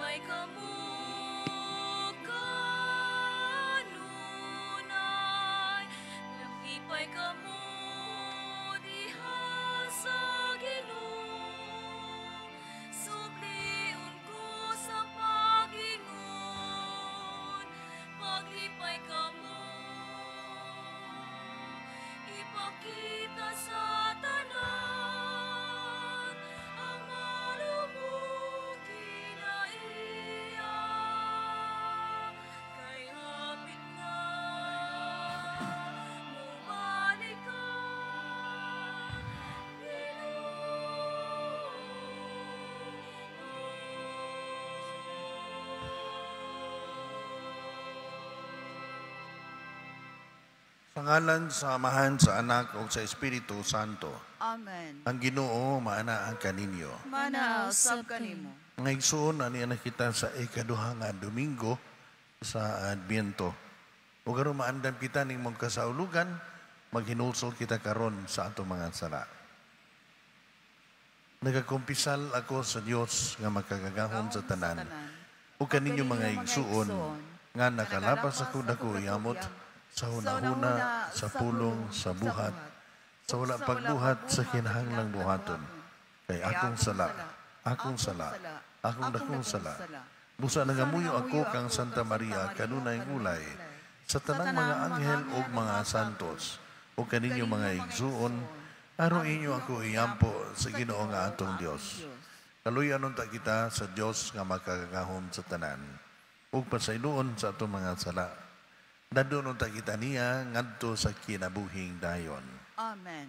Paglipay kamo kanunay, naglipay kamo diha sa Ginoo. Sublion ko sa pag-ingon, paglipay kamo. Ipakita sa tanan ang malumong kinaiya, kay hapit na mobalik ang Ginoo. Sa ngalan sa Amahan, sa Anak ug sa Espiritu Santo. Amen. Ang Ginoo maanaa kaninyo. Maanaa usab kanimo. Mga igsoon, ani na kita sa ikaduha nga Domingo sa Adbiento. Ug aron maandam kita ning mong kasaulugan, maghinulsol kita karon sa atong mga sala. Nagakumpisal ako sa Dios nga makagagahom sa tanan. Ug kaninyo mga igsuon nga nakalapas ako dako yamot sa hunahuna, sa pulong, sa buhat, sa wala pagbuhat sa kinahanglang buhaton. Kay akong sala, akong sala, akong dakong sala. Busa nangamuyo ako kang Santa Maria kanunay ulay sa tanang mga anghel ug mga santos ug kaninyo mga igsuon, aron inyo ako iampo sa Ginoo nga atong Dios. Kaluyan unta kita sa Dios nga makagagahom sa tanan ug pasayloon sa atong mga sala. Dadon unta kita niya ngadto sa kinabuhing dayon. Amen.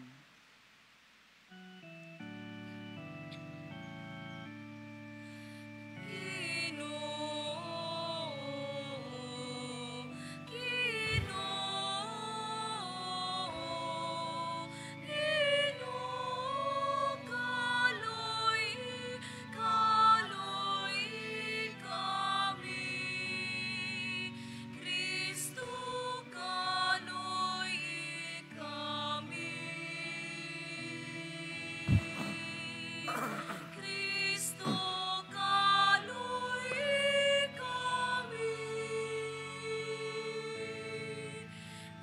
Ginoo, Ginoo, Ginoo, kaloy, kaloy kami. Kristo, kaloy kami. Kristo, kaloy kami.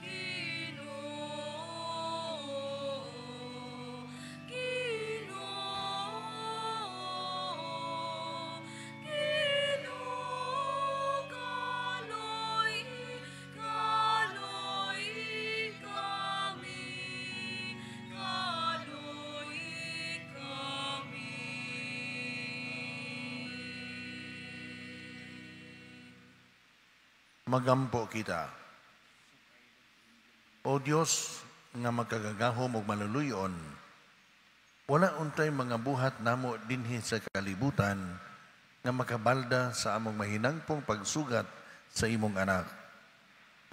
Ginoo, Ginoo, Ginoo, kaloy, kaloy kami, kaloy kami. Magampo kita. O Dios nga makagagahom ug maluluyon, wala untay mga buhat namo dinhi sa kalibutan nga makabalda sa among mahinangpong pagsugat sa imong anak.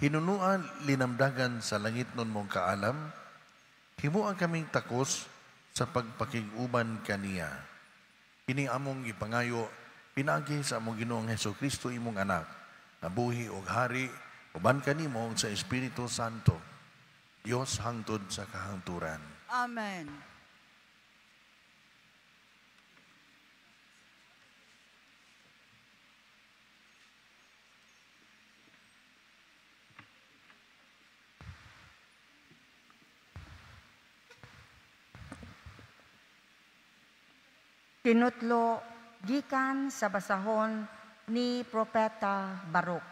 Hinunuan linamdagan sa langit nun mong kaalam, himua kaming takos sa pagpakig-uban kaniya. Kini among gipangayo, pinaagi sa among Ginoong Hesukristo imong anak, nabuhi og hari, uban kanimo sa Espiritu Santo, Dios hangtod sa kahangturan. Amen. Tinutlo gikan sa basahon ni Propeta Baruch.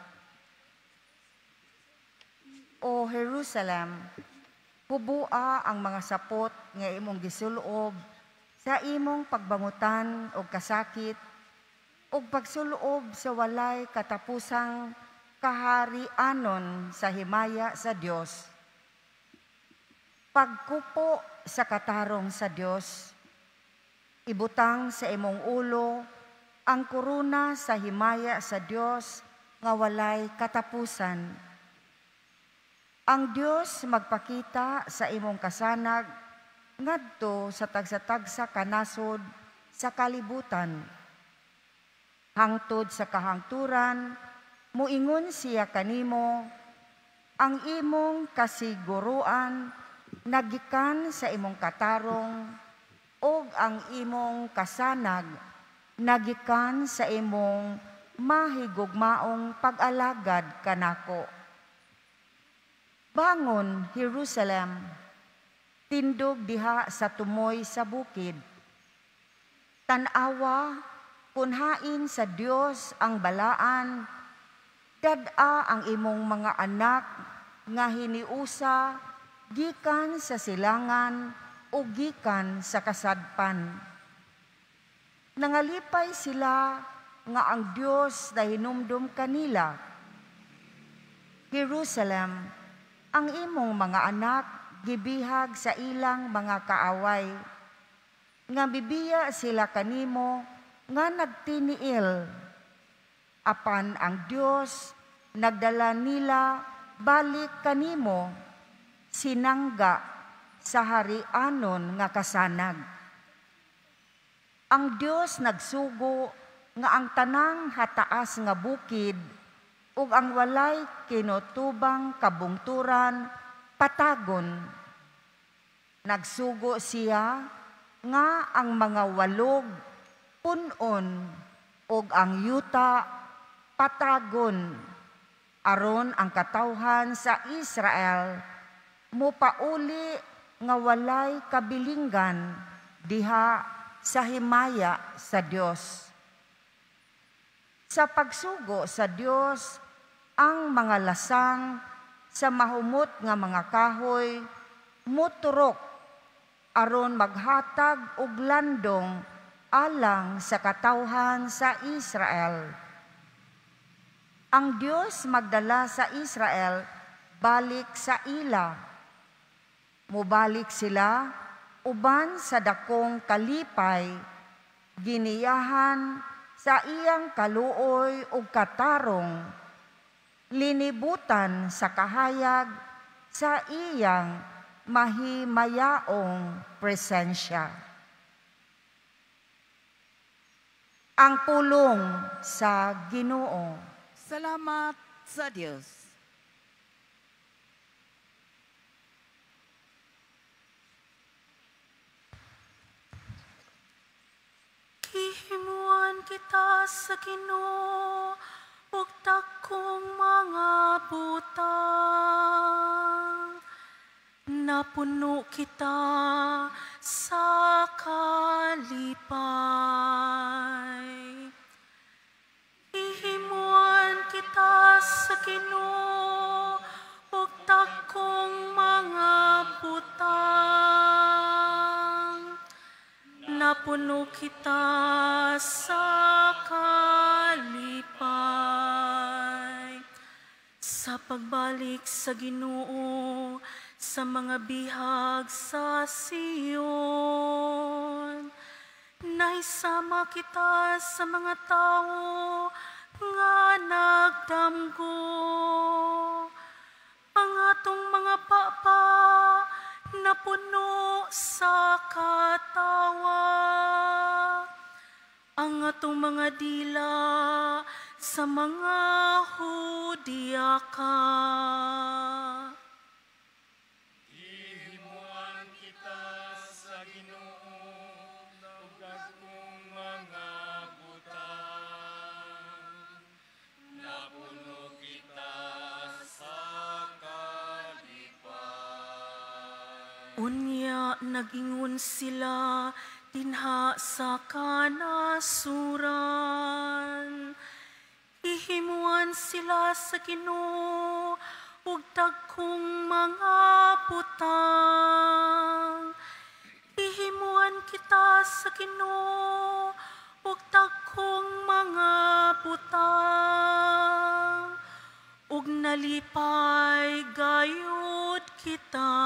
O Jerusalem, hubua ang mga sapot nga imong gisulob sa imong pagbangutan og kasakit ug pagsulob sa walay katapusang kaharianon sa himaya sa Dios. Pagkupo sa katarong sa Dios, ibutang sa imong ulo ang korona sa himaya sa Dios nga walay katapusan. Ang Dios magpakita sa imong kasanag ngadto sa tagsa-tagsa kanasod sa kalibutan. Hangtod sa kahangturan, muingon siya kanimo, ang imong kasiguruan nagikan sa imong katarong ug ang imong kasanag Nagikan sa imong mahigugmaong pag-alagad kanako. Bangon, Jerusalem, tindog diha sa tumoy sa bukid. Tan-awa, kunhain sa Dios ang balaan, dad-a ang imong mga anak nga hiniusa gikan sa silangan o gikan sa kasadpan. Nangalipay sila nga ang Dios na hinumdum kanila. Jerusalem, ang imong mga anak gibihag sa ilang mga kaaway. Nga bibiya sila kanimo nga nagtiniil. Apan ang Dios nagdala nila balik kanimo sinangga sa harianon nga kasanag. Ang Dios nagsugo nga ang tanang hataas nga bukid ug ang walay kinutubang kabungturan patagon. Nagsugo siya nga ang mga walog punon ug ang yuta patagon aron ang katawhan sa Israel mopauli nga walay kabilinggan diha sa himaya sa Dios. Sa pagsugo sa Dios ang mga lasang sa mahumot nga mga kahoy muturok aron maghatag og landong alang sa katawhan sa Israel. Ang Dios magdala sa Israel balik sa ila. Mubalik sila uban sa dakong kalipay, giniyahan sa iyang kaluoy ug katarong, linibutan sa kahayag sa iyang mahimayaong presensya. Ang pulong sa Ginoo. Salamat sa Dios. Gihimuan kita sa Ginoo ug dakong mga butang. Napuno kita sa kalipay. Gihimuan kita sa Ginoo ug dakong mga butang. Napuno kita sa kalipay. Sa pagbalik sa Ginoo sa mga bihag sa Sion, naisama kita sa mga tao nga nagdamgo. Ang atong mga papa napuno sa katawa, ang atong mga dila sa mga hudyaka. Gihimuan kita sa Ginoo ug dakong mga butang. Napuno kita sa kalipay. Unya nagingon sila dinha sa kanasuran. Gihimuan sila sa Ginoo ug dagkong mga butang. Gihimuan kita sa Ginoo ug dagkong mga butang. Ug nalipay gayud kita.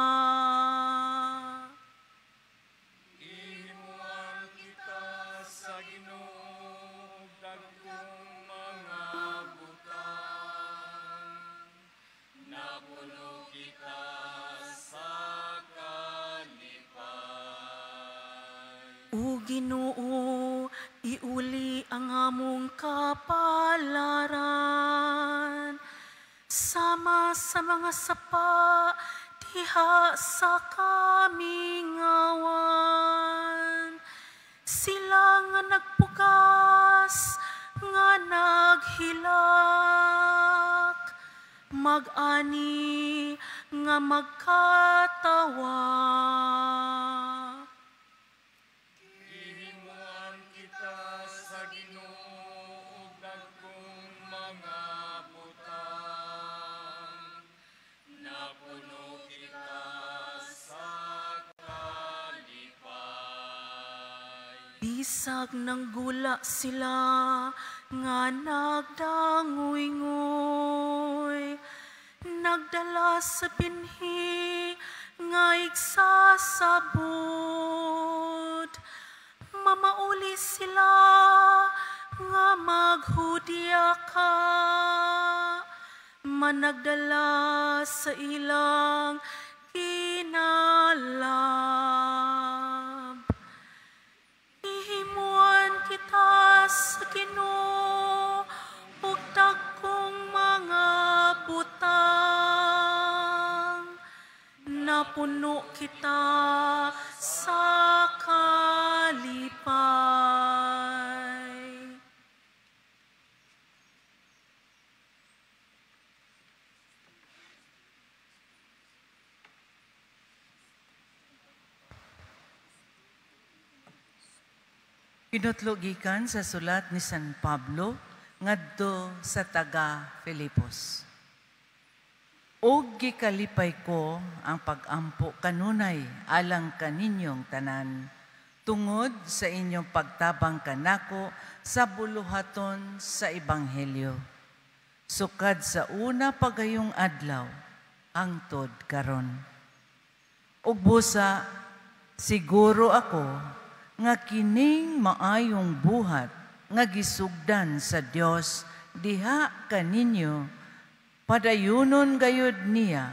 Gihimuan kita sa Ginoo ug dagkong mga butang. Napuno kita sa kalipay. O Ginoo, iuli ang among kapalaran. Sama sa mga sapa diha sa kamingawan. Sila nga nagpugas, nga naghilak, mag-ani nga magkatawa. Gihimuan kita sa Ginoo og dagkong mga butang. Napuno kita sa kalipay. Bisag nanggula sila nga nagdanguy-nguy, nagdala sa binhi nga igsasabot. Mamauli sila nga maghudya ka, managdala sa ilang kinalab. Ihimuan kita sa Ginoo ug dagkong mga butang. Napuno kita sa kalipay. Kinutlo gikan sa sulat ni San Pablo ngadto sa taga Filipos. Og gikalipay ko ang pag-ampo kanunay alang kaninyong tanan, tungod sa inyong pagtabang kanako sa buluhaton sa Ebanghelyo. Sukad sa una pagayong adlaw hangtod karon. Ug busa siguro ako nga kining maayong buhat nga gisugdan sa Dios diha kaninyo, padayunon gayud niya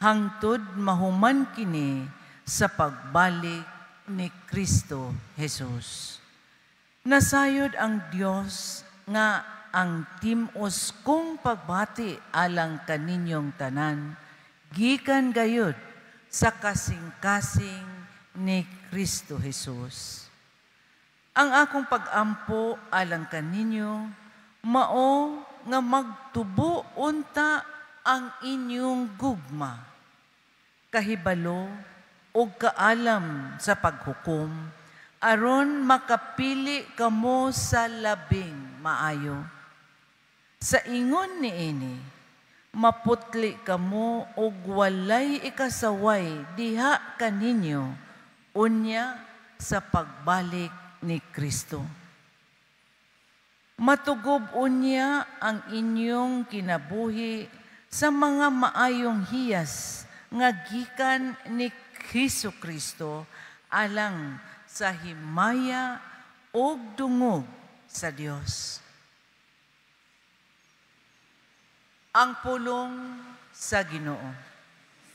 hangtod mahuman kini sa pagbalik ni Kristo Jesus. Nasayod ang Dios nga ang tim-os kong pagbati alang kaninyong tanan, gikan gayud sa kasing-kasing ni Kristo Jesus. Ang akong pag-ampo alang kaninyo, mao nga magtubo unta ang inyong gugma, kahibalo o kaalam sa paghukom, aron makapili kamo sa labing maayo. Sa ingon niini, maputli kamo og walay ikasaway diha kaninyo unya sa pagbalik ni Kristo. Matugob unya ang inyong kinabuhi sa mga maayong hiyas nga gikan ni Hesus Kristo alang sa himaya ug dungog sa Dios. Ang pulong sa Ginoo.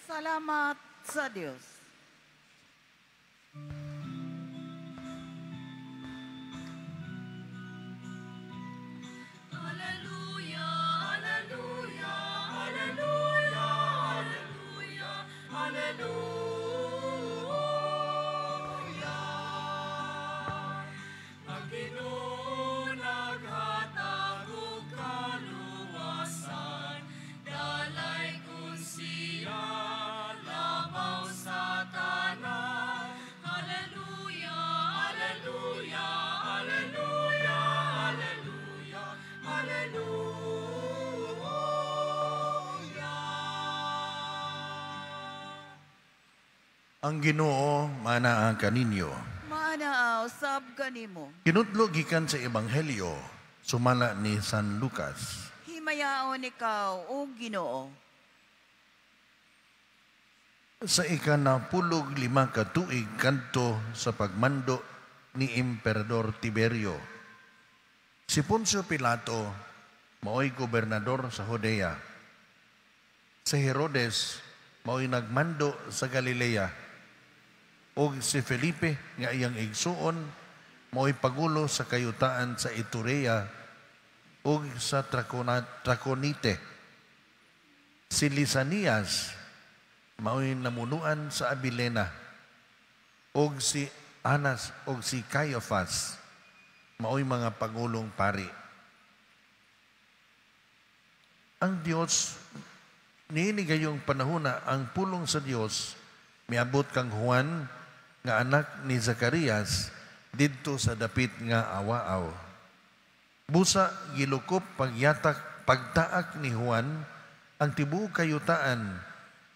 Salamat sa Dios. Alleluia, alleluia, alleluia, alleluia, alleluia. Ang Ginoo naghatag og kaluwasan, dalay kun siya labaw sa tanan. Alleluia, alleluia, alleluia, alleluia, alleluia. Ang Ginoo manaa kaninyo. Maanaa usab kanimo. Kinutlo gikan sa Ebanghelyo sumala ni San Lucas. Himayaon ikaw o Ginoo. Sa ika-95 ka tuig kadto sa pagmando ni Emperador Tiberio, si Poncio Pilato maoy gobernador sa Judea. Si Herodes maoy nagmando sa Galilea. Ug si Felipe nga iyang igsuon maoy pagulo sa kayutaan sa Iturea ug sa Traconite. Si Lisanias maoy namunuan sa Abilena, ug si Anas ug si Caiaphas maoy mga pangulong pari. Ang Dios niini gayong panahona, ang pulong sa Dios miabot kang Juan nga anak ni Zacarias didto sa dapit nga awaaw. Busa gilukop pagyatak pagtaak ni Juan ang tibuok kayutaan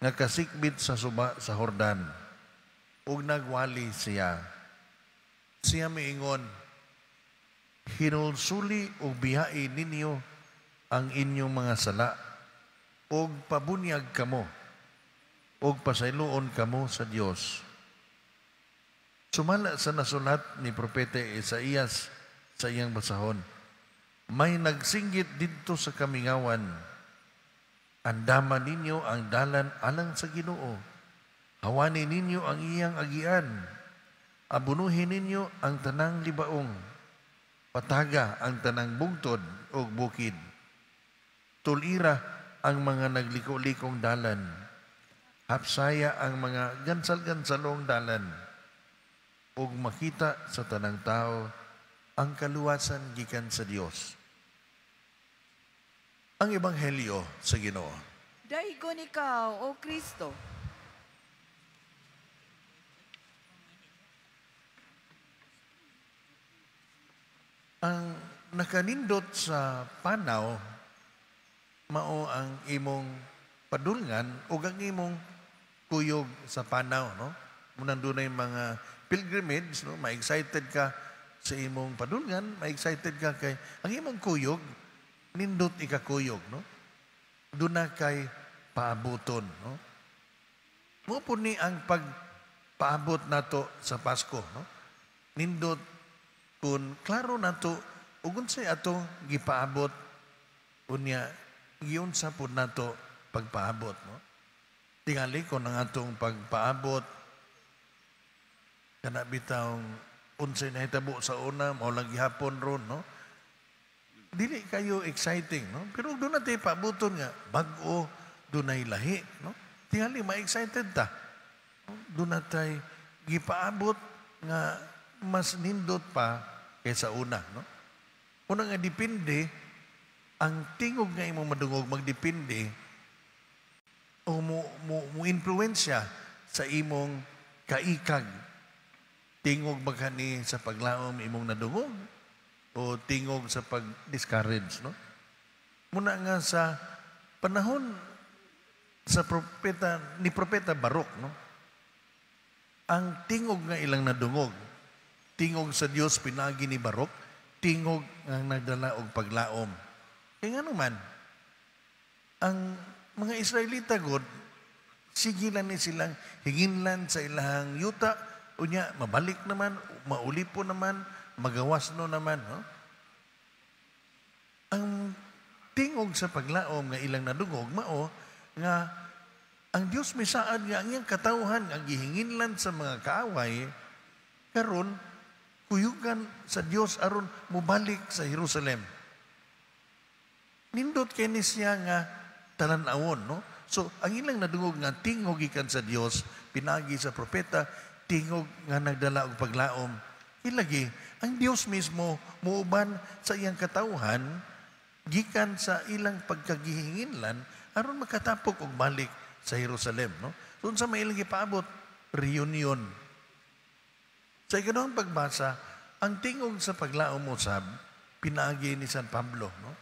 nga kasikbit sa suba sa Jordan. Ug nagwali siya. Siya miingon, hinulsuli ug bihai ninyo ang inyong mga sala, ug pabunyag kamo, ug pasayloon kamo sa Dios. Sumala sa nasulat ni Propeta Isaías sa iyang basahon, may nagsinggit didto sa kamingawan, andama ninyo ang dalan alang sa Ginoo, hawani ninyo ang iyang agian, abunuhin ninyo ang tanang libaong, pataga ang tanang bungtod ug bukid, tulira ang mga nagliko-likong dalan, hapsaya ang mga gansal-gansalong dalan, ug makita sa tanang tao ang kaluwasan gikan sa Dios. Ang Ebanghelyo sa Ginoo. Daygon ikaw, O Kristo. Ang nakanindot sa panaw mao ang imong padulngan o ang imong kuyog sa panaw, no? Munang dunay mga pilgrimage, no? Ma-excited ka sa imong padulngan, ma-excited ka kay ang imong kuyog nindot ikakuyog, no? Duna kay paabuton, no? Mao po ni ang pagpaabot nato sa Pasko, no? Nindot kun klaro nato ug unsay atong gipaabot, unya giunsa pud nato pagpaabot, no? Tingali kon ang atong pagpaabot kana bitawng unsay nahitabo sa una mao lang gihapon ron, no? Dili kayo exciting, no? Pero doon natin paabuton nga bag-o, dunay lahi, no? Tingali ma-excited ta. Doon natay gipaabot nga mas nindot pa kaysa una, no? Una nga depende ang tingog nga imong madungog, magdepende o mo impluwensya sa imong kaikag. Tingog maghani sa paglaom imong nadungog o tingog sa pag-discourage, no? Muna nga sa panahon sa propeta ni Propeta Baruch, no? Ang tingog nga ilang nadungog, tingog sa Dios pinagi ni Baruch, tingog nga nagdala og paglaom. Kaya nga naman, ang mga Israelita god, sigilan ni silang hinginlan sa ilahang yuta, unya mabalik naman, maulipo naman, magawas no naman, no? Ang tingog sa paglaom nga ilang nadungog mao nga ang Dios misaad nga ang iyang katawhan nga gihinginlan sa mga kaaway karon kuyugan sa Dios aron mobalik sa Jerusalem. Nindot kay ni siya nga talan-awon, no? So ang ilang nadungog nga tingog gikan sa Dios pinagi sa propeta, tingog nga nagdala og paglaom. Ilagi ang Dios mismo muuban sa iyang katawhan gikan sa ilang pagkagihinginlan aron makatapok og balik sa Jerusalem, no? So unsa may ilang gipaabot? Reunion. Sa ikaduhang pagbasa, ang tingog sa paglaom usab pinaagi ni San Pablo, no?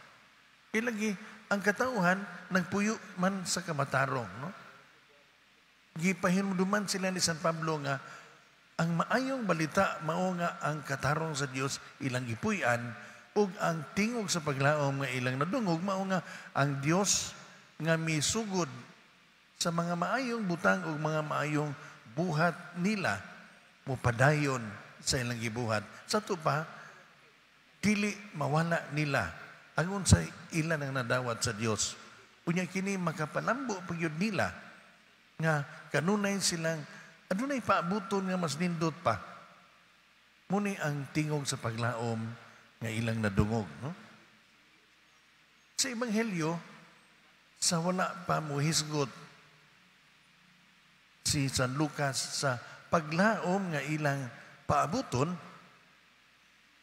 Ilagi ang katawhan nagpuyo man sa kamatarong, no? Gipahinumduman sila ni San Pablo nga ang maayong balita mao nga ang katarong sa Dios ilang gipuy-an ug ang tingog sa paglaom nga ilang nadungog mao nga ang Dios nga misugod sa mga maayong butang ug mga maayong buhat nila mopadayon sa ilang gibuhat. Sa ato pa, dili mawala nila ang unsay ilan ang nadawat sa Dios. Unya kini makapalambo pagyud nila nga kanunay silang adunay paabuton nga mas nindot pa. Muni ang tingog sa paglaom nga ilang nadungog, no? Sa Ebanghelyo, sa wala pa mohisgot si San Lucas sa paglaom nga ilang paabuton,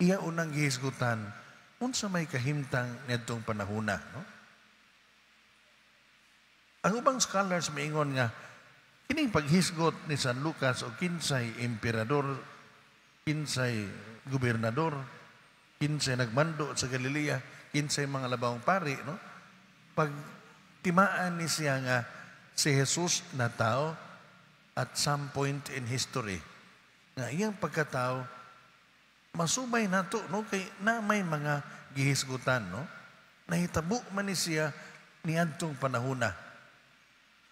iya unang gihisgutan unsa may kahimtang niadtong panahona, no? Ang ubang scholars miingon nga kining paghisgot ni San Lucas o kinsay emperador, kinsay gobernador, kinsay nagmando sa Galilea, kinsay mga labawng pari, no? Pag timaan ni siya nga si Jesus na tao at some point in history, nga iyang pagkatao masubay nato, no, kay na may mga gihisgutan, no, nahitabo man ni siya niadtong panahona.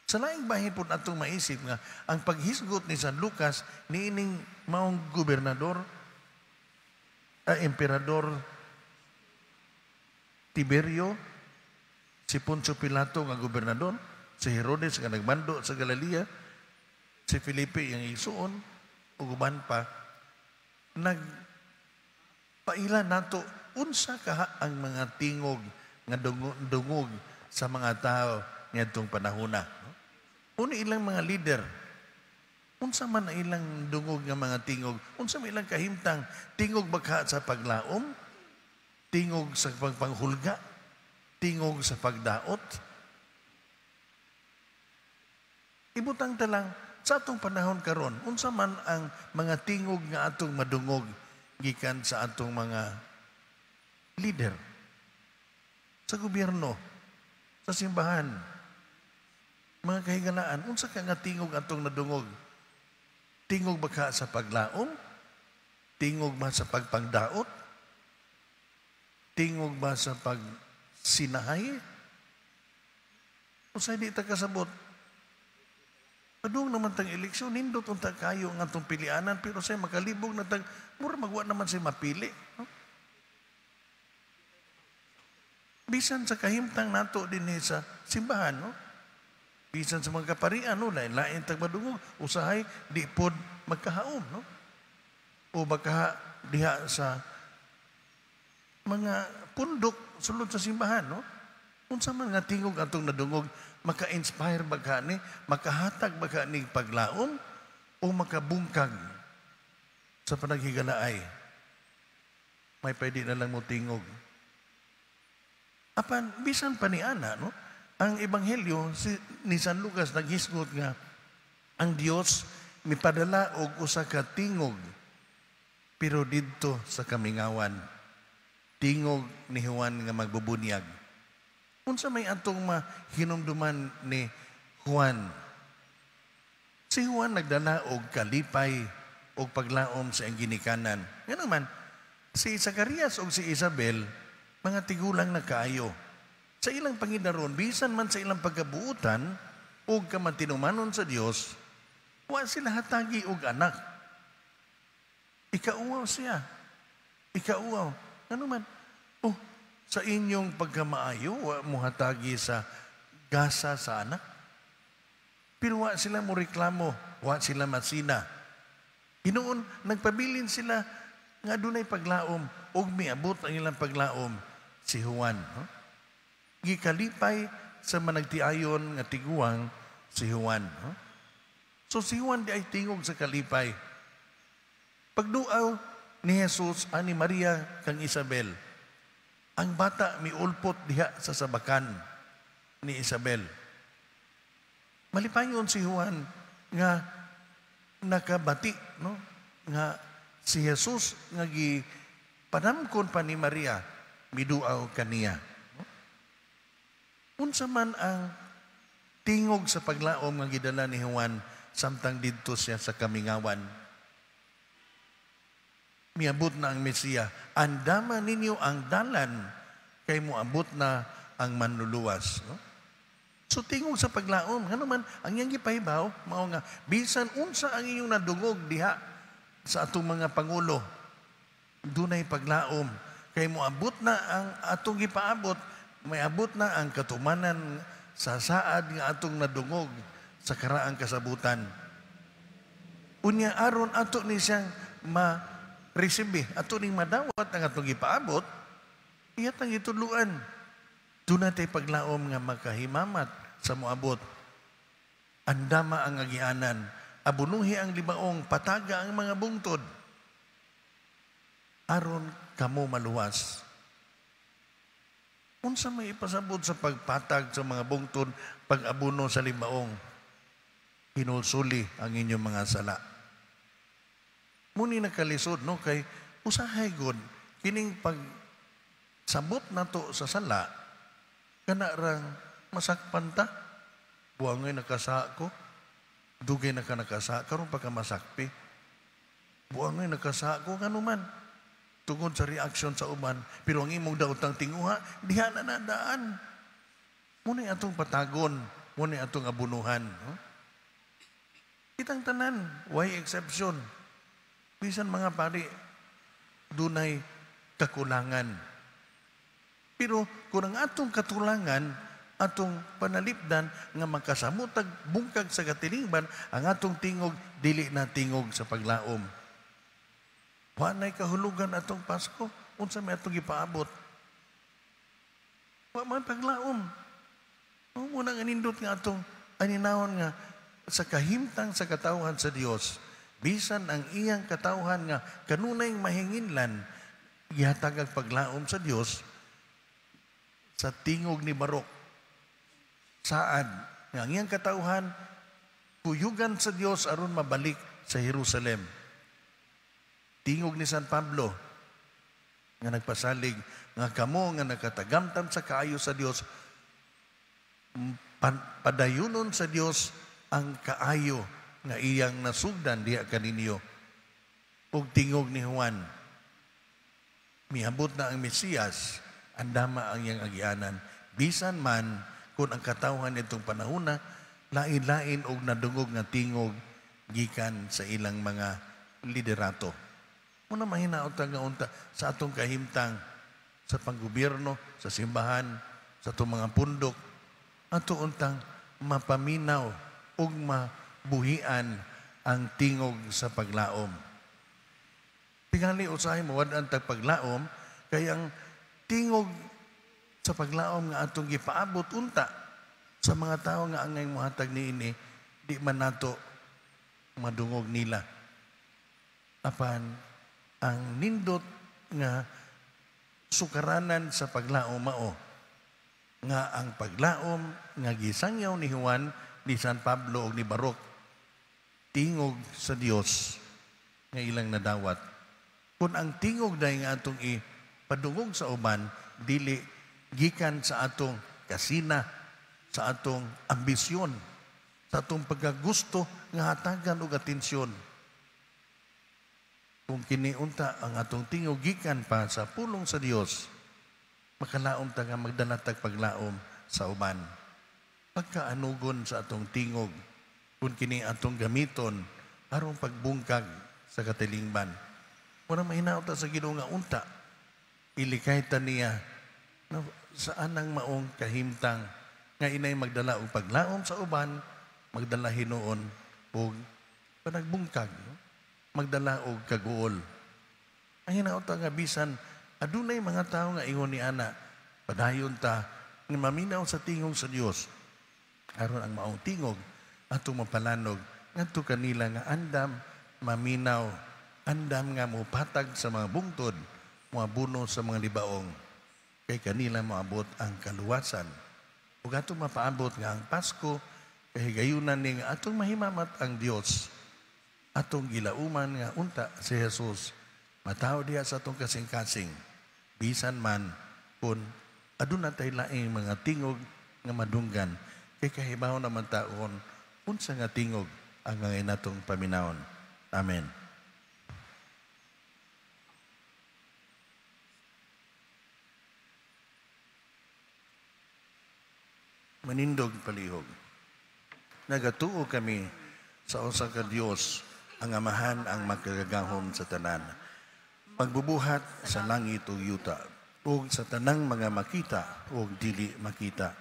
Sa laing bahin po atong maisip nga ang paghisgot ni San Lucas niining maong gobernador, emperador Tiberio, si Poncio Pilato nga gobernador, si Herodes nga nagmando sa Galilea, si Felipe ang igsuon, ug uban pa, nagpaila nato unsa kaha ang mga tingog nga dungog sa mga tao niadtong panahona. Una ilang mga leader, unsa man ang ilang dungog nga mga tingog, unsa man ilang kahimtang, tingog ba sa paglaom, tingog sa pagpanghulga, tingog sa pagdaot. Ibutang talang sa atong panahon karon, unsa man ang mga tingog nga atong madungog gikan sa atong mga leader, sa gobyerno, sa simbahan, mga kahigalaan, unsa ka nga tingog atong nadungog? Tingog ba ka sa paglaom? Tingog ba sa pagpangdaot? Tingog ba sa pagsinahay? Unsay di ta kasabot? Padung naman tang eleksyon, nindot unta kayo ang atong pilianan, pero say makalibog na tang, mura magwa naman say mapili. No? Bisan sa kahimtang nato dinhi sa simbahan, no? Bisan sa mga kaparian, no? Lain-lain tag madungog, usahay di pod magkahaom, no? O baka diha sa mga pundok sulod sa simbahan, no? Unsa man nga tingog atong nadungog, maka-inspire ba ka ni, makahatag ba ka ni paglaom, o makabungkag sa panaghigalaay? May pwede na lang mo tingog. Apan, bisan pa ni Ana, no? Ang Ebanghelyo ni San Lucas naghisgot nga ang Dios mipadala og usa ka tingog, pero didto sa kamingawan, tingog ni Juan nga magbubunyag. Unsa may atong mahinumduman ni Juan? Si Juan nagdala og kalipay og paglaom sa iyang ginikanan. Ngano man, si Zacarias og si Isabel, mga tigulang na kaayo. Sa ilang pangidaron, bisan man sa ilang pagkabuutan og kamatinumanon sa Dios, wa sila hatagi og anak. Ikauwaw siya. Ikauwaw. Ano man? Oh, sa inyong pagkamaayo, wa mo hatagi sa gasa sa anak. Pero wa sila mo reklamo, wa sila masina. Hinuon, nagpabilin sila nga dunay paglaom, og miabot ang ilang paglaom si Juan. No? Gikalipay sa managtiayon nga tiguang si Juan. No? So si Juan di ay tingog sa kalipay. Pagduaw ni Jesus ani Maria kang Isabel, ang bata miulpot diha sa sabakan ni Isabel. Malipayon si Juan nga nakabati, no? Nga si Jesus nga gipanamkon pa ni Maria miduaw kaniya. No? Unsa man ang tingog sa paglaom nga gidala ni Juan samtang didto siya sa kamingawan? Miabot na ang Mesiya. Andama ninyo ang dalan kay moabot na ang manluluwas. No? So tingog sa paglaom, ngano man ang iyang gipahibaw, mao nga bisan unsa ang inyong nadungog diha sa atong mga pangulo, dunay paglaom kay moabot na ang atong gipaabot, may abot na ang katumanan sa saad nga atong nadungog sa karaang kasabutan. Unya aron ato ni siyang ma-receive, ato ning madawat ang atong gipaabot, iya tang gitudloan. Doon natay paglaom nga makahimamat sa moabot. Andama ang agianan, abunuhi ang libaong, pataga ang mga bungtod. Aron kamo maluwas. Unsa may ipasabot sa pagpatag sa mga bungtod, pag-abuno sa limaong, hinulsuli ang inyong mga sala. Muni nakalisod, no? Kay usahay god, kining pagsabot nato sa sala, kana rang masakpan ta. Buangay nakasa ko, dugay na ka nakasa, karon pa ka masakpi. Buangay nakasa ko, kanuman. Tungod sa reaction sa uban, pero ang imong daotang tinguha, diha na nadaan. Muna atong patagon, muna atong abunuhan. No? Kitang tanan, why exception? Bisan mga pari, dunay kakulangan. Pero kung ang atong katulangan, atong panalipdan nga makasamutag bungkag sa katilingban, ang atong tingog, dili na tingog sa paglaom. Wa na'y kahulugan atong Pasko, unsa may atong gipaabot. Wa man paglaom. Mao muna nga nindot nga atong aninahon nga sa kahimtang sa katawhan sa Dios, bisan ang iyang katawhan nga kanunay mahinginlan, gihatag ang paglaom sa Dios sa tingog ni Barok. Saad nga ang iyang katawhan kuyugan sa Dios aron mabalik sa Jerusalem. Tingog ni San Pablo nga nagpasalig nga kamo nga nakatagamtam sa kaayo sa Dios, padayunon sa Dios ang kaayo nga iyang nasugdan diha kaninyo. Ug tingog ni Juan, miabot na ang Mesiyas, andama ang iyang agianan. Bisan man kung ang katawhan nitong panahona, lain-lain og nadungog nga tingog gikan sa ilang mga liderato. Muna mahinaot nga unta sa atong kahimtang sa panggobyerno, sa simbahan, sa atong mga pundok, ato untang mapaminaw ug mabuhian ang tingog sa paglaom. Tingali usahay mawad-an tag paglaom kay ang tingog sa paglaom nga atong gipaabot unta sa mga tawo nga angay mohatag niini, di man nato madungog nila. Apan ang nindot nga sukaranan sa paglaom mao nga ang paglaom nga gisangyaw ni Juan, ni San Pablo ug ni Barok, tingog sa Dios nga ilang nadawat. Kung ang tingog dahil nga atong ipadungog sa uban, dili gikan sa atong kasina, sa atong ambisyon, sa atong pagkagusto nga hatagan og atensyon. Kung kiniunta ang atong tingog gikan pa sa pulong sa Dios, makalaom ta nga magdala tag paglaom sa uban. Pagkaanugon sa atong tingog, kung kini atong gamiton aron pagbungkag sa katilingban. Muna mahinaot ta sa Ginoo nga unta, ilikay ta niya na saan ang maong kahimtang nga inay magdala og paglaom sa uban, magdala hinuon og panagbungkag, no? Magdala og kaguol. Ang hinaot ta nga bisan adunay mga tawo nga ingon ni ana, padayon ta nga maminaw sa tingog sa Dios. Aron ang maong tingog atong mapalanog ngadto kanila nga andam maminaw, andam nga mopatag sa mga bungtod, moabuno sa mga libaong, kay kanila moabot ang kaluwasan. Ug atong mapaabot nga ang Pasko kahigayunan ni nga atong mahimamat ang Dios, atong gilauman nga unta si Jesus matawo diha sa atong kasing-kasing, bisan man kun aduna tay laing mga tingog nga madunggan, kay kahibaw naman taon unsa nga tingog ang angay natong paminawon. Amen. Manindog palihog. Nagatuo kami sa usa ka Dios, ang Amahan ang makagagahom sa tanan, pagbubuhat sa langit ug yuta, ug sa tanang mga makita ug dili makita.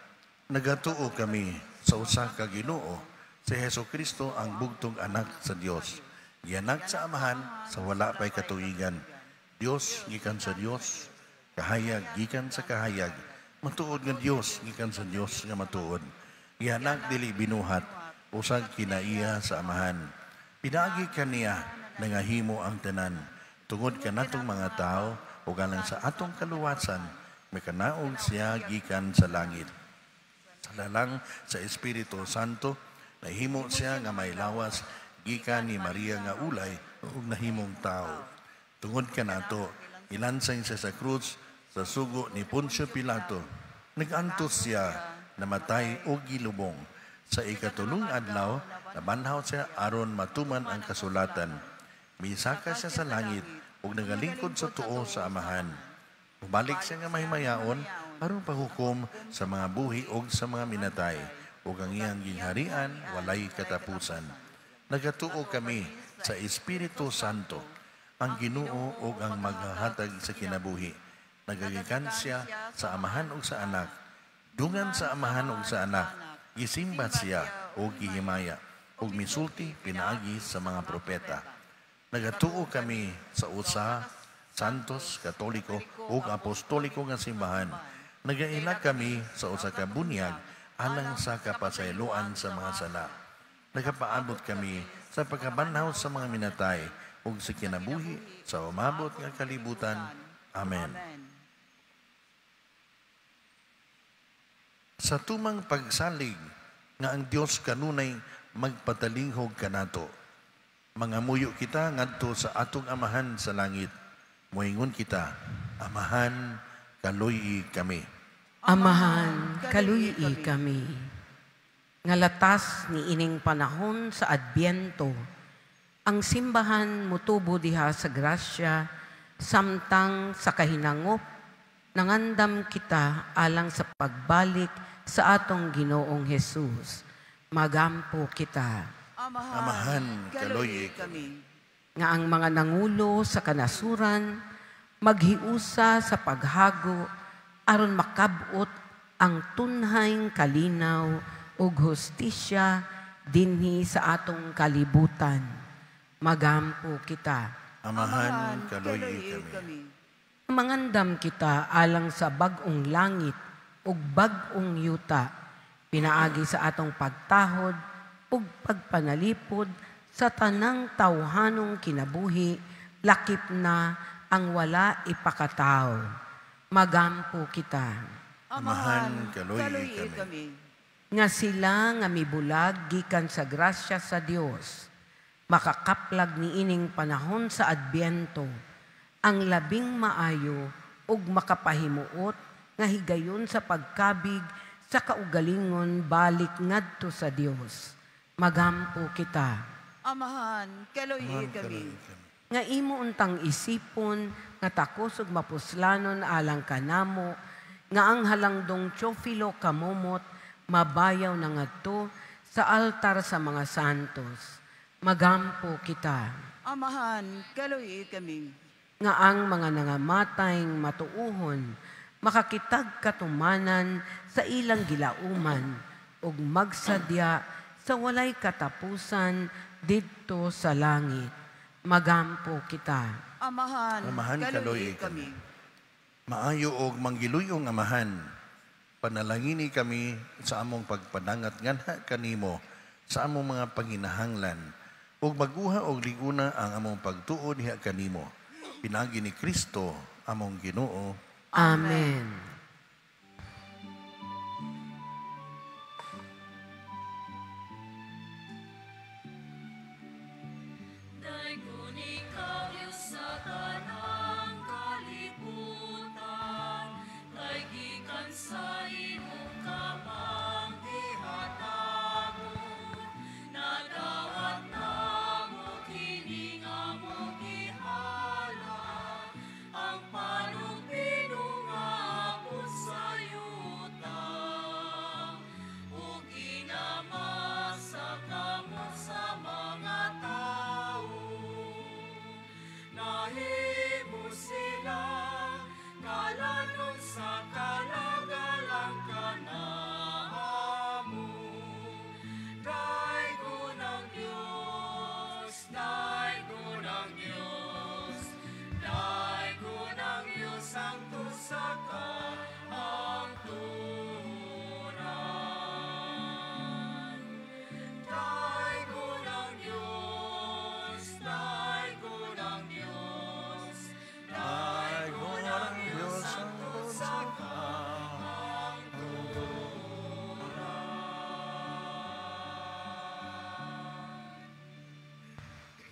Nagatuo kami sa usa ka Ginoo, si Hesukristo ang bugtong anak sa Dios, gianak sa Amahan sa wala pay katuigan. Dios gikan sa Dios, kahayag gikan sa kahayag, matuod nga Dios gikan sa Dios nga matuod. Gianak dili binuhat, usag kinaiya sa Amahan. Pinaagi kaniya nangahimo ang tanan. Tungod kanatong mga tawo ug alang sa atong kaluwasan, mikanaog siya gikan sa langit. Sa lalang sa Espiritu Santo, nahimo siya nga may lawas gikan ni Maria nga ulay ug nahimong tawo. Tungod kanato, ilansang siya sa krus sa sugo ni Poncio Pilato. Nag-antos siya, namatay o gilubong. Sa ikatulong adlaw, nabanhaw siya aron matuman ang kasulatan. Misaka siya sa langit ug nagalingkod sa tuo sa Amahan. Mubalik siya nga mahimayaon aron paghukom sa mga buhi ug sa mga minatay, ug ang iyang gingharian walay katapusan. Nagatuo kami sa Espiritu Santo, ang Ginoo ug ang maghahatag sa kinabuhi. Nagagikan siya sa Amahan ug sa Anak. Dungan sa Amahan ug sa Anak, gisimba siya ug gihimaya, ug misulti pinaagi sa mga propeta. Nagatuo kami sa usa, Santos, Katoliko ug Apostoliko nga simbahan. Nagaila kami sa usa ka bunyag alang sa kapasayloan sa mga sala. Nagapaabot kami sa pagkabanhaw sa mga minatay ug sa kinabuhi sa umabot nga kalibutan. Amen. Sa tumang pagsalig nga ang Dios kanunay magpatalinghog kanato, mangamuyo kita ngadto sa atong Amahan sa langit. Moingon kita, Amahan, kaluy-i kami. Amahan, kaluy-i kami. Ngalatas ni ining panahon sa Adbyento, ang simbahan mutubo diha sa grasya, samtang sa kahinangop, nangandam kita alang sa pagbalik sa atong Ginoong Hesus. Magampo kita. Amahan, kaluy-i kami. Nga ang mga nangulo sa kanasuran, maghiusa sa paghago, aron makabot ang tunhayng kalinaw ug hustisya dinhi sa atong kalibutan. Magampo kita. Amahan, kaluy-i kami. Mangandam kita alang sa bag-ong langit ug bag-ong yuta, pinaagi sa atong pagtahod ug pagpanalipod sa tanang tawhanong kinabuhi, lakip na ang wala ipakatao. Magampo kita. Amahan, kaluy-i kami. Nga sila nga mibulag gikan sa grasya sa Dios, makakaplag niining panahon sa Adbyento, ang labing maayo ug makapahimuot nga higayon sa pagkabig sa kaugalingon balik ngadto sa Dios. Magampo kita. Amahan, kaluy-i kami. Nga imo untang isipon nga takos ug mapuslanon alang kanamo, nga ang halangdong Teofilo kamomot mabayaw na ngadto sa altar sa mga santos. Magampo kita. Amahan, kaluy-i kami. Nga ang mga nangamatayng matuuhon makakitag katumanan sa ilang gilauman ug magsadya sa walay katapusan didto sa langit. Magampo kita. Amahan, Amahan, kaluy-i kami. Maayo og manggiluyong Amahan, panalangini kami sa among pagpadangat nganha kanimo sa among mga panginahanglan ug maguha og liguna ang among pagtuo diha kanimo. Pinaagi ni Kristo among Ginoo. Amen. Ang panugpinunga.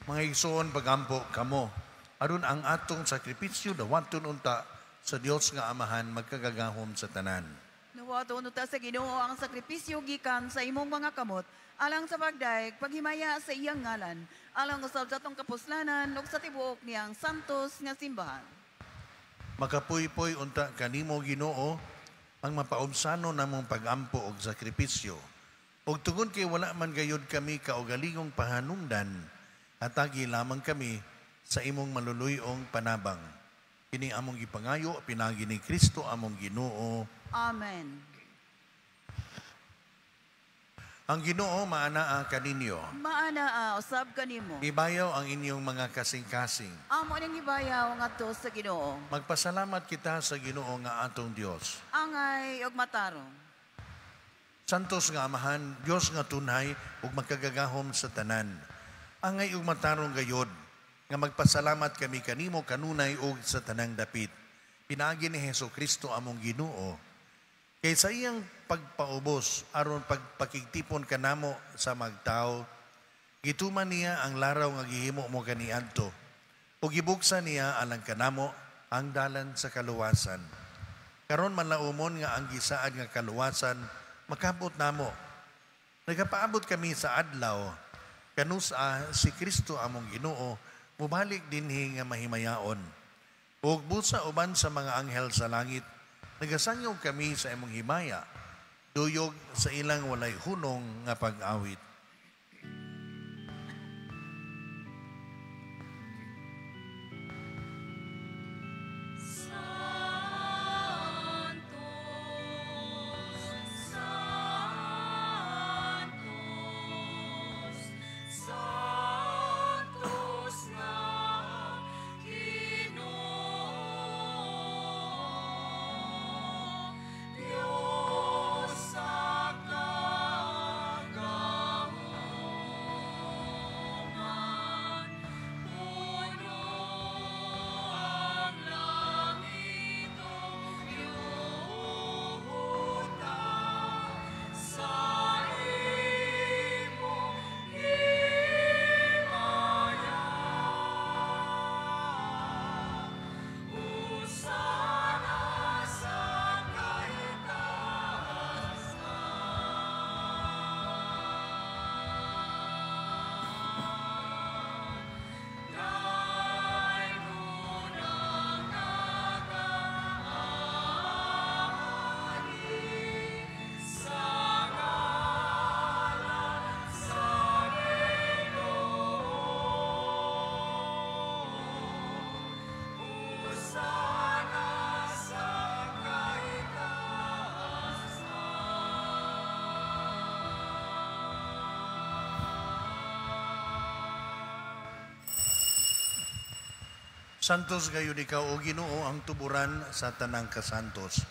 Mga igsoon, pagampo kamo aron ang atong sakripisyo dawaton unta sa Dios nga Amahan magkagagahom sa tanan. Dawaton unta sa Ginoo ang sakripisyo gikan sa imong mga kamot alang sa pagdayeg paghimaya sa iyang ngalan, alang usab sa atong kapuslanan ug sa tibuok niyang santos nga simbahan. Makapuypoy unta kanimo, Ginoo, ang mapaubsano namong pagampo og sakripisyo. Ug tungod kay wala man gayud kami kaugalingong pahanungdan, hatagi lamang kami sa imong maluluy-ong panabang. Kini among gipangayo pinaagi ni Kristo among Ginoo. Amen. Ang Ginoo maanaa kaninyo. Maanaa usab kanimo. Ibayaw ang inyong mga kasing-kasing. Amo ning ibayaw ngadto sa Ginoo. Magpasalamat kita sa Ginoo nga atong Dios. Angay ug matarong. Santos nga Amahan, Dios nga tunay ug makagagahom sa tanan. Angay ug matarong gayod nga magpasalamat kami kanimo kanunay ug sa tanang dapit. Pinaagi ni Hesus Kristo among Ginoo. Kay sa iyang pagpaubos aron pagpakigtipon kanamo sa magtao, gituman niya ang laraw nga gihimo mo kaniadto ug gibuksan niya alang kanamo ang dalan sa kaluwasan. Karon manlaumon nga ang gisaad nga kaluwasan makabot namo. Nagapaabot kami sa adlaw kanusa si Kristo among Ginoo mubalik dinhi nga mahimayaon. Ug busa uban sa mga anghel sa langit, nagasangyaw kami sa imong himaya, duyog sa ilang walay hunong nga pag-awit. Santos gayud ikaw, o Ginoo, ang tuburan sa tanang kasantos.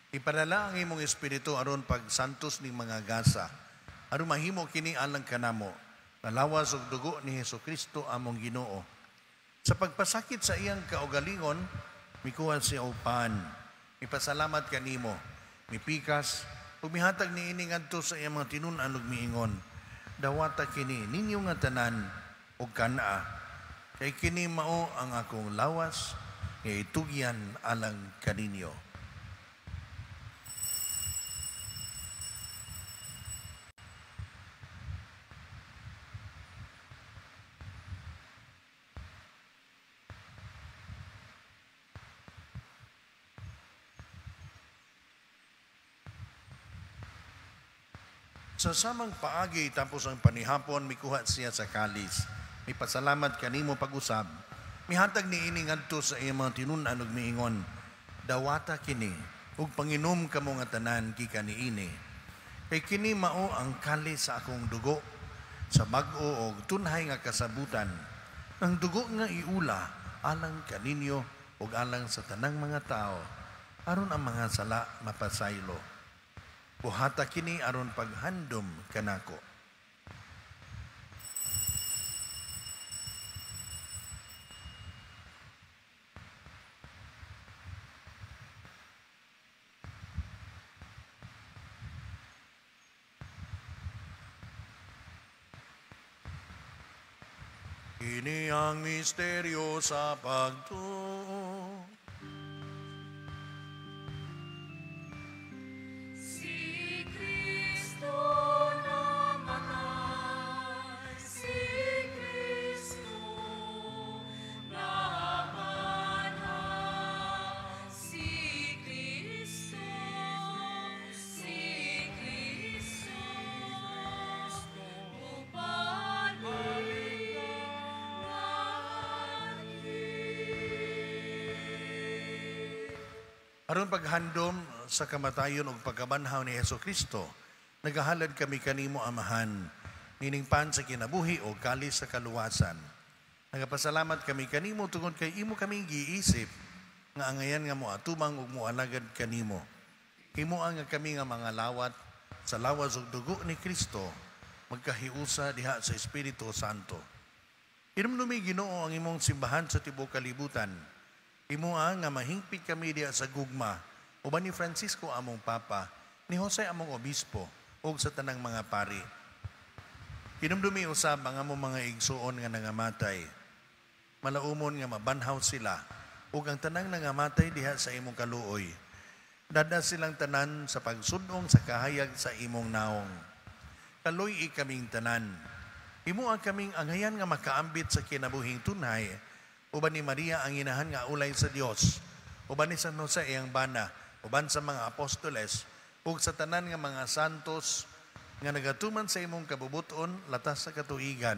Ipadala ang imong espiritu aron pagsantos ning mga gasa. Aron mahimo kini alang kanamo, nalawas og dugo ni Hesukristo among Ginoo. Sa pagpasakit sa iyang kaugalingon, mikuha siya og pan. Mipasalamat kanimo, mipikas, ug mihatag niini ngadto sa iyang mga tinun-an ug miingon, dawata kini ninyo nga tanan og kan-a. Kay kini mao ang akong lawas nga itugyan alang kaninyo. Sa samang paagi tapos ang panihapon, mikuha siya sa kalis. Mipasalamat kanimo pag-usab. Mihatag niini ngadto sa iyang mga tinun-an ug miingon, dawata kini ug panginom kamo nga tanan gikan niini. Kay kini mao ang kalis sa akong dugo sa bag-o og tunhay nga kasabutan. Ang dugo nga iula alang kaninyo ug alang sa tanang mga tao aron ang mga sala mapasaylo. Buhata kini aron paghandom kanako. Kini ang misteryo sa pagtuo. Si Kristo namatay, si Kristo nabanhaw, si Kristo, mubalik nganhi. Aron paghandom sa kamatayon ug pagkabanhaw ni Hesukristo, nagahalad kami kanimo Amahan, nining pan sa kinabuhi o kalis sa kaluwasan. Nagapasalamat kami kanimo tungod kay imo kaming giisip nga angayan nga moatubang ug moalagad kanimo. Himoa nga kami nga mga lawat sa lawas ug dugo ni Kristo, magkahiusa diha sa Espiritu Santo. Hinumdumi Ginoo ang imong simbahan sa tibuok kalibutan. Himoa nga mahingpit kami diha sa gugma, uban ni Francisco among Papa, ni Jose among Obispo, ug sa tanang mga pari. Hinumdumi usab ang among mga igsuon nga nangamatay. Malaumon nga mabanhaw sila, ug ang tanang nangamatay diha sa imong kaluoy. Dada silang tanan sa pagsudong sa kahayag sa imong naong. Kaluy-i kaming tanan. Himoa kaming angayan nga makaambit sa kinabuhing tunay, uban ni Maria ang inahan nga ulay sa Dios, uban ni San Jose iyang bana, uban sa mga apostoles, ug sa tanan nga mga santos nga nagatuman sa imong kabubuton latas sa katuigan.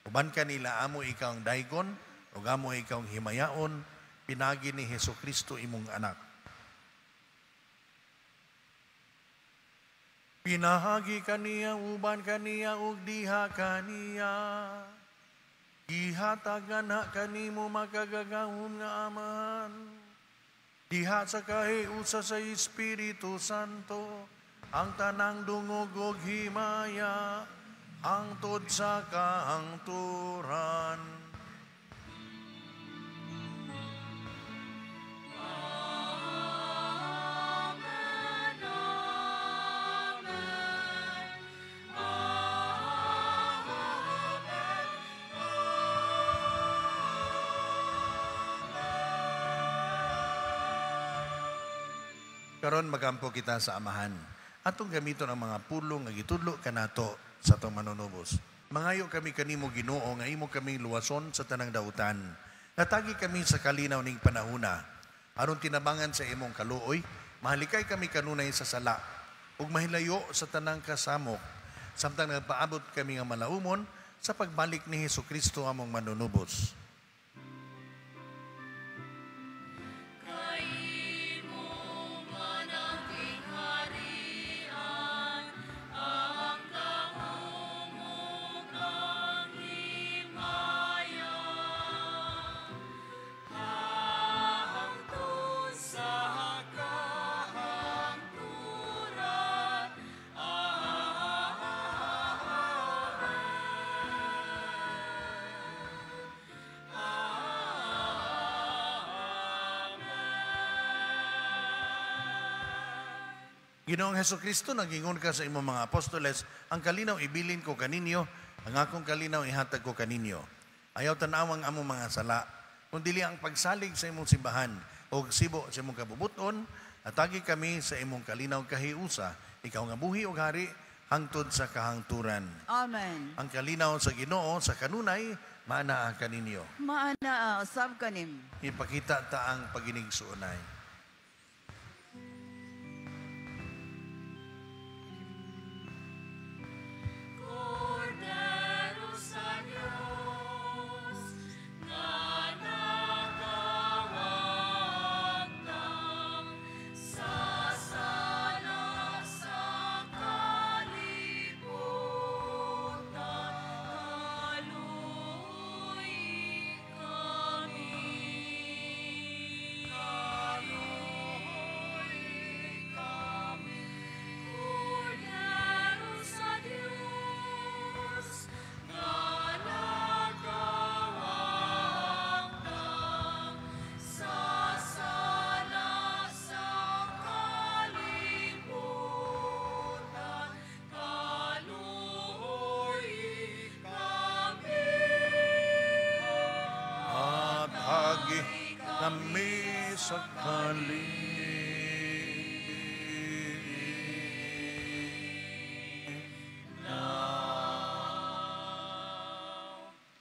Uban kanila amo ikaw ang daygon, ug amo ikaw ang himayaon, pinagi ni Hesukristo imong anak. Pinahagi kaniya, uban kaniya, ug diha kaniya. Gihatagan na kanimo makagagahom nga Amahan. Diha sa kahiusa sa Espiritu Santo, ang tanang dungog ug himaya, hangtod sa kahangturan. Amen, amen, amen, Karon magampo kita sa Amahan. Atong gamiton ang mga pulong nga gitudlo kanato sa atong manunubos. Mangayo kami kanimo Ginoo nga imo kaming luwason sa tanang dautan. Natagi kami sa kalinaw ning panahuna. Aron tinabangan sa imong kaluoy, mahalikay kami kanunay sa sala ug mahilayo sa tanang kasamok. Samtang nagpaabot kami nga malaumon sa pagbalik ni Hesukristo among manunubos. Kay imo man ang gingharian, ang gahom ug ang himaya, hangtod sa kahangturan. Amen. Ginoong Hesukristo, nagingon ka sa imong mga apostoles, ang kalinaw ibilin ko kaninyo, ang akong kalinaw ihatag ko kaninyo. Ayaw tan-awang among mga sala, kung dili ang pagsalig sa imong simbahan o sibo sa imong kabubuton, atagi kami sa imong kalinaw kahiusa, ikaw nga buhi ug hari, hangtod sa kahangturan. Amen. Ang kalinaw sa Ginoo sa kanunay, maanaa kaninyo. Maanaa usab kanim. Ipakita ta ang paginigsuonay. Cordero sa Dios nga nagawagtang sa sala sa kalibutan, kaluoy kami. Kaluoy Moagi kami sa kalinaw.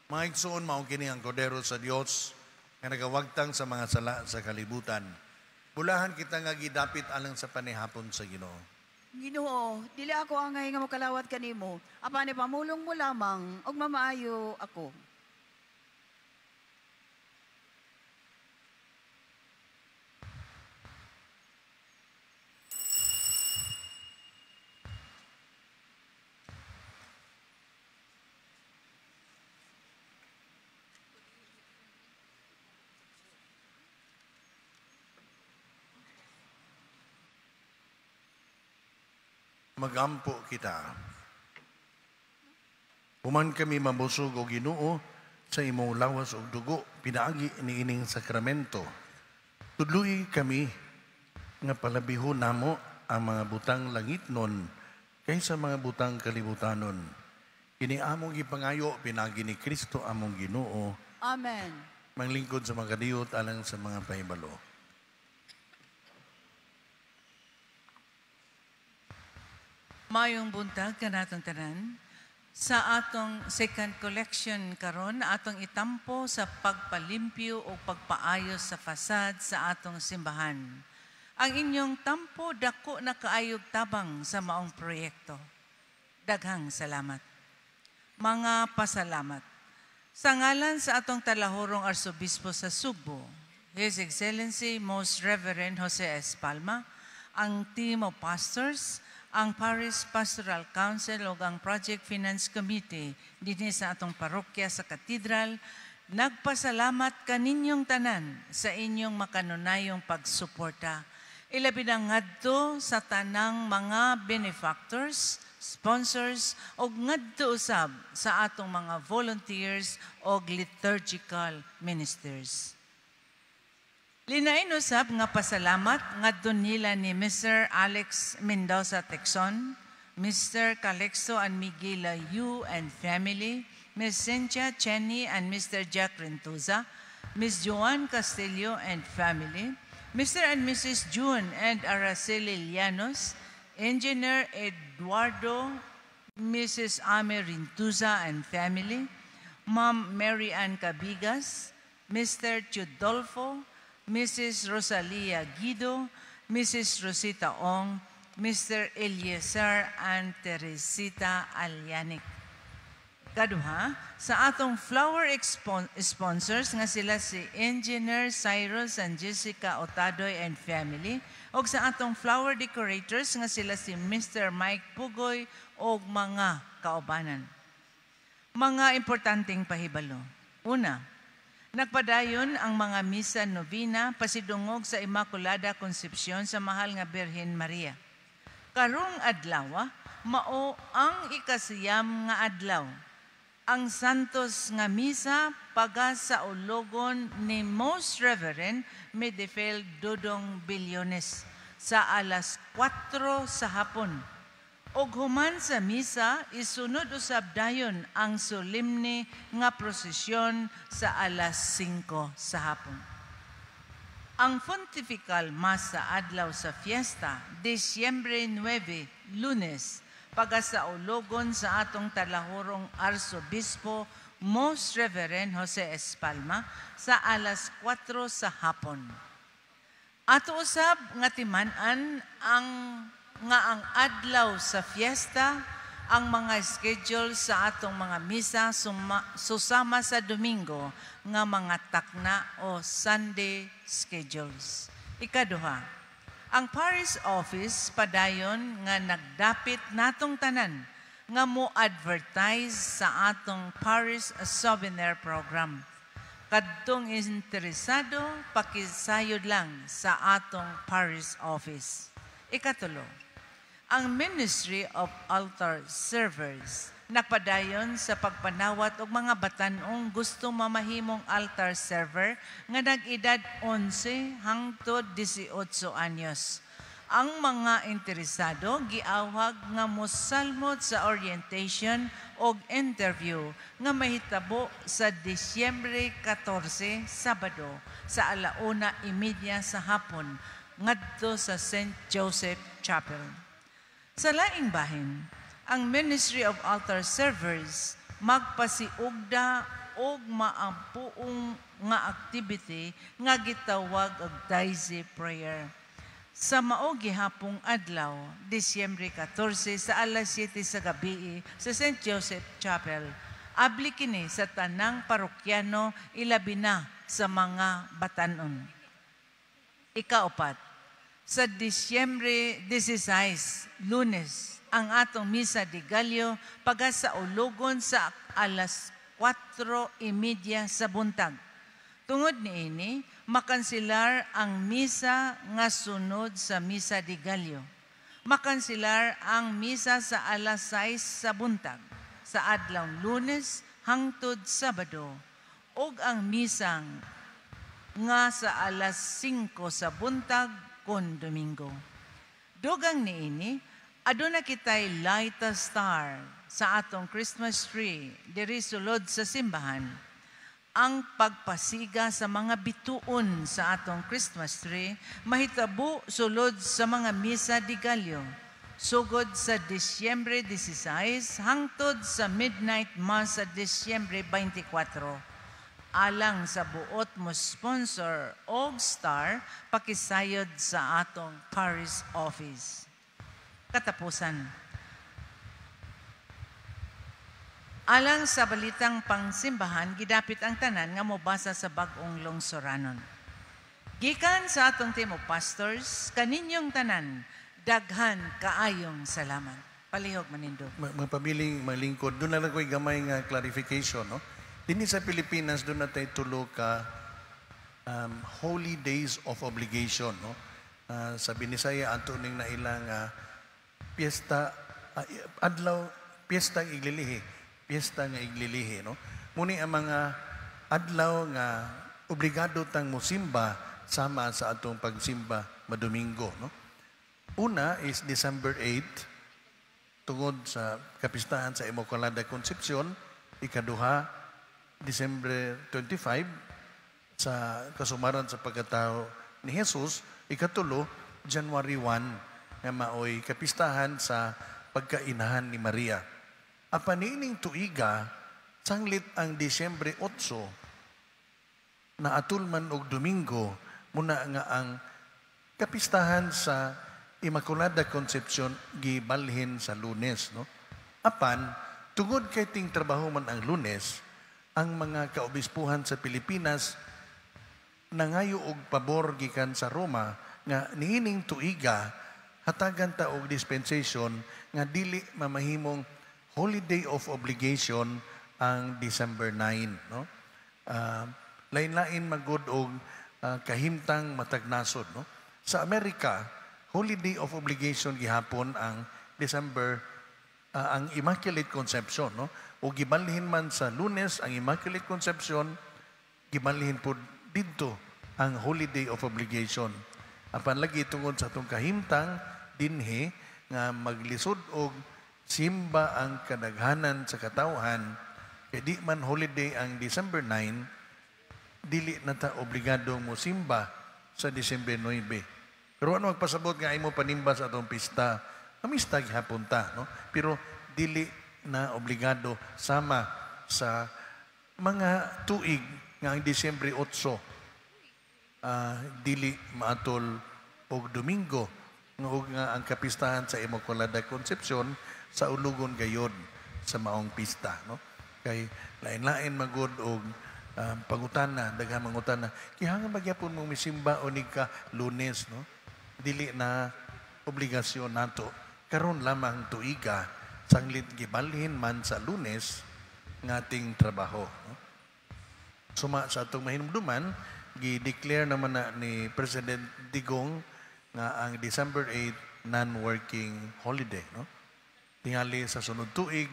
Mga igsoon, mao kini ang kordero sa Dios nga nagawagtang sa mga sala sa kalibutan. Bulahan kita nga gidapit alang sa panihapon sa Ginoo. Ginoo, dili ako angay nga mokalawat kanimo, apan ipamulong mo lamang ug mamaayo ako. Magampo kita. Human kami mabusog o Ginoo sa imong lawas ug dugo pinaagi niining sakramento. Tudloi kami nga palabihon namo ang mga butang langitnon kaysa mga butang kalibutanon. Kini among gipangayo pinaagi ni Kristo among Ginoo. Amen. Manglingkod sa mga kadiyot alang sa mga pahibalo. Mayong buntag kanatong tanan. Sa atong second collection karon atong itampo sa pagpalimpyo o pagpaayos sa fasad sa atong simbahan. Ang inyong tampo dako na kaayog tabang sa maong proyekto. Daghang salamat. Mga pasalamat. Sa ngalan sa atong talahorong arsobispo sa Sugbo, His Excellency Most Reverend Jose S. Palma, ang team of pastors, ang Parish Pastoral Council ug ang Project Finance Committee dinhi sa atong parokya sa Katedral, nagpasalamat kaninyong tanan sa inyong makanunayong pagsuporta. Ilabi na ngadto sa tanang mga benefactors, sponsors ug ngadto usab sa atong mga volunteers ug liturgical ministers. Linain usab nga pasalamat ngadto nila ni Mr. Alex Mendoza Texon, Mr. Calexo and Miguel Yu and family, Ms. Cynthia Cheney and Mr. Jack Rentuza, Ms. Joan Castillo and family, Mr. and Mrs. June and Araceli Llanos, Engineer Eduardo, Mrs. Ame Rentuza and family, Ma'am Mary Ann Cabigas, Mr. Chudolfo, Mrs. Rosalia Guido, Mrs. Rosita Ong, Mr. Eliezer and Teresita Alyanik. Kaduha, sa atong flower sponsors nga sila si Engineer Cyrus and Jessica Otadoy and family, og sa atong flower decorators nga sila si Mr. Mike Pugoy og mga kaubanan. Mga importanteng pahibalo. Una, nagpadayon ang mga misa novena pasidungog sa Immaculada Concepcion sa Mahal nga Birhen Maria. Karong adlaw, mao ang ikasiyam nga adlaw. Ang Santos nga misa paga sa ulogon ni Most Reverend Medefel Dodong Billones sa alas 4 sa hapon. Og human sa misa, isunod usab dayon ang solemne nga prosesyon sa alas 5 sa hapon. Ang Pontifical Mass sa adlaw sa fiesta, Disyembre 9, Lunes, pagasaulugon sa atong talahurong Arsobispo Most Reverend Jose S. Palma sa alas 4 sa hapon. Ato usab nga timan-an ang adlaw sa fiesta, ang mga schedule sa atong mga misa susama sa Domingo nga mga takna o Sunday schedules. Ikaduha, ang parish office padayon nga nagdapit natong tanan nga mo-advertise sa atong parish souvenir program. Kadtong interesado, pakisayod lang sa atong parish office. Ikatulo, ang Ministry of Altar Servers nagpadayon sa pagpanawat og mga batan-ong gusto mamahimong altar server nga nag-edad 11 hangtod 18 anyos. Ang mga interesado giawhag nga mosalmot sa orientation og interview nga mahitabo sa Disyembre 14, Sabado, sa 1:30 sa hapon ngadto sa St. Joseph Chapel. Sa laing bahin, ang Ministry of Altar Servers magpasiugda og maampuong nga activity nga gitawag og Taizé Prayer. Sa mao gihapong adlaw, Disyembre 14 sa alas 7 sa gabi sa St. Joseph Chapel. Abli kini sa tanang parokyano, ilabi na sa mga batanon. Ikaupat, sa Disyembre 16, Lunes, ang atong Misa de Gallo pagasaulugon sa alas 4:30 sa buntag. Tungod niini, makansilar ang misa nga sunod sa Misa de Gallo. Makansilar ang misa sa alas 6 sa buntag, sa adlaw Lunes hangtod Sabado, ug ang misang nga sa alas 5 sa buntag kon Domingo. Dugang niini, aduna kitay light a star sa atong Christmas tree diri sulod sa simbahan. Ang pagpasiga sa mga bituon sa atong Christmas tree mahitabo sulod sa mga Misa de Gallo, sugod sa Disyembre 16 hangtod sa midnight mass sa Disyembre 24. Alang sa buot mo sponsor og star, pakisayod sa atong parish office. Katapusan. Alang sa balitang pangsimbahan, gidapit ang tanan nga mobasa sa Bag-ong Lungsoranon. Gikan sa atong team of pastors, kaninyong tanan, daghan kaayong salamat. Palihog manindog. Mga pabiling malingkod, doon na lang ko'y gamay nga clarification, no? Dinhi sa Pilipinas, doon na tayo tulo ka holy days of obligation, no? Sa Binisaya, ato ning nailang piyesta, adlaw, piyesta ang iglilihi. Piyesta nga iglilihi, no? Muni ang mga adlaw nga obligado tang mosimba sama sa atong pagsimba madomingo, no? Una is December 8, tungod sa kapistahan sa Immaculada Concepcion. Ikaduha, December 25, sa kasumaran sa pagkatao ni Jesus. Ikatulo, January 1, nga maoy kapistahan sa pagkainahan ni Maria. Apan niining tuiga, sanglit ang Disyembre 8, na atulman og Domingo, muna nga ang kapistahan sa Immaculada Concepcion gibalhin sa Lunes, no? Apan, tungod kay ting trabaho man ang Lunes, ang mga kaobispuhan sa Pilipinas nangayo og pabor gikan sa Roma nga niining tuiga hatagan ta og dispensation nga dili mamahimong holiday of obligation ang December 9, no? Lain-lain magud og kahimtang matag nasod, no? Sa Amerika, holiday of obligation gihapon ang December ang Immaculate Conception, no? O gibalhin man sa Lunes ang Immaculate Conception, gibalhin pud didto ang holiday of obligation. Apan lagi tungod sa atong kahimtang dinhi nga maglisod og simba ang kadaghanan sa katawhan, kay di man holiday ang December 9, dili na ta obligadong mosimba sa Disyembre 9. Pero ano magpasabot nga imo panimba sa atong pista, mamista gihapon ta, no? Pero dili na obligado sama sa mga tuig nga ang Disyembre 8 dili maatol og Domingo nga og nga ang kapistahan sa Immaculada Concepcion sa ulugon gayod sa maong pista, no? Kay lain-lain magud og pangutana, daghang mangutana, kinahanglan ba gyapon mong misimba o nig ka Lunes, no? Dili na obligasyon nato. Karon lamang tuiga sanglit gibalhin man sa Lunes ngating trabaho, no? Suma sa atong mahinumduman, gi-declare naman na ni President Digong nga ang December 8 non-working holiday, no? Tingali sa sunod tuig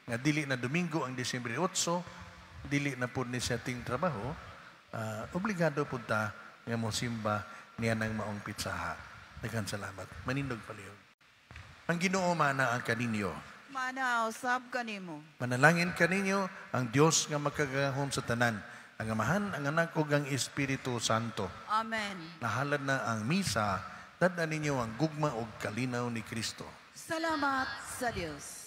nga dili na Domingo ang Disyembre 8, dili na pud ni siya ting trabaho, obligado pud ta nga mosimba niya ng maong pitsaha. Daghan salamat. Manindog palihog. Ang Ginoo maanaa kaninyo. Maanaa usab kanimo. Manalangin kaninyo ang Dios nga makagagahom sa tanan, ang Amahan, ang Anak ug ang Espiritu Santo. Amen. Nahalad na ang misa, tad-an ninyo ang gugma ug kalinaw ni Kristo. Salamat sa Dios.